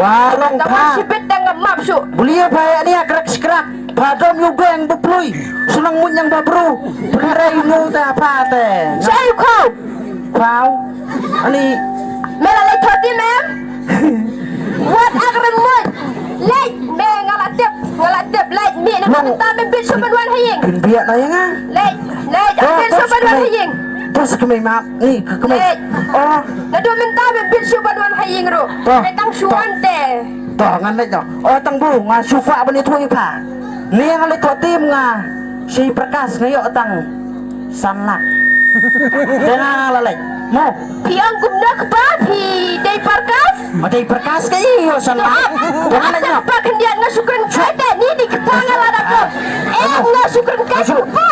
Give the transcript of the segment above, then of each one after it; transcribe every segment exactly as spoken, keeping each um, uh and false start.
Wa long pha. Shibit dang map shu. Bulia pha ya ni akrak skrak. Pha dom yu geng buplui. Sunang munyang babru. Pynrai nu ta pha te. Shai khau. Pau. Ani. Mela lai thoti mem. Wat akram mut. Lai me ngala tip. Ngala tip lai mi na ta me bit shu ban wan haying. Kin biak na yang ah. Lai. Lai bit shu ban wan haying. Terus kemai map. Ni kemai. Lai. Oh. Nadu mynta me bit shu ban wan haying ru. Toh. Me tang shuan te. Toh ngan leit noh. Oh tang bu nga shu kwah ban ïathuh ïa pha. Ni nga leit thoh tim nga. Shi Prakash nga ïoh tang san lak. Te nga la leit. Mo. Phi ong kumno kpa phi dei Prakash? Ma dei Prakash ka ïoh san lak. Te nga leit noh. Kpa khyndiat nga shu kren kai te ni di kpa nga la da kop. Eh nga shu kren kai kpa.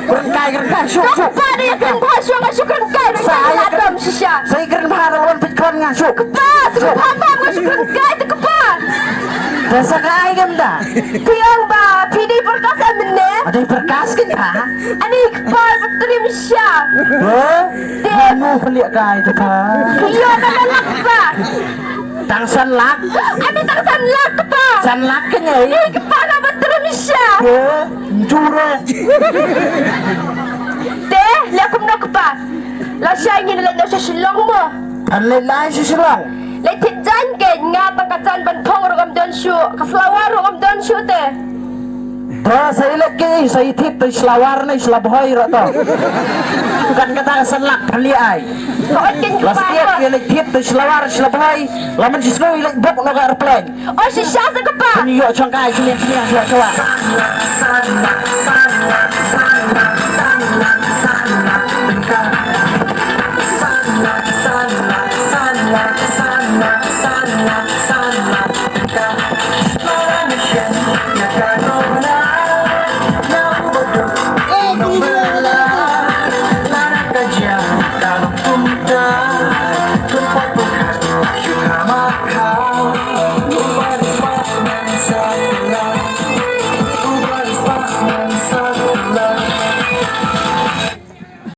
Kren kai kren kai shu shu. Kpa dei kren kai shu nga shu kren kai. Sa ai kren shisha. Sa ai kren bha da lawan pit kren nga shu. Kpa shu kpa ba nga shu kren kai te kpa. Te sa ka ai kren da. Phi ong ba phi dei Prakash em ne? Dei Prakash kin ka. Ani kpa ba trim sha. Ho? Dei. Anu peliak kai te ka. Ïoh ka lak kpa. Tang san lak. Ani tang san lak kpa. San lak kin ai. Ni kpa ba trim sha. Ho? Jure. Te, leh kumno kpa. La shai ngin leit noh sha Shillong mo. Kan leit lai sha Shillong. Leit thied jaiñ ke nga tang ka jaiñ ban thong ruh ngam don shuh. Ka flower ruh ngam don shuh te. Ba sa i leit ke i sa i thied te shlawar ne shlabhoi ruh to. Kan kata ka san lak pynlih ai. Ka ot ken kpa. La stiak i leit thied te shlawar shlabhoi. La man shisngi i leit bok noh ka airplane. O shisha sa kpa. Kan ïoh chong kai sini sini ïoh chong.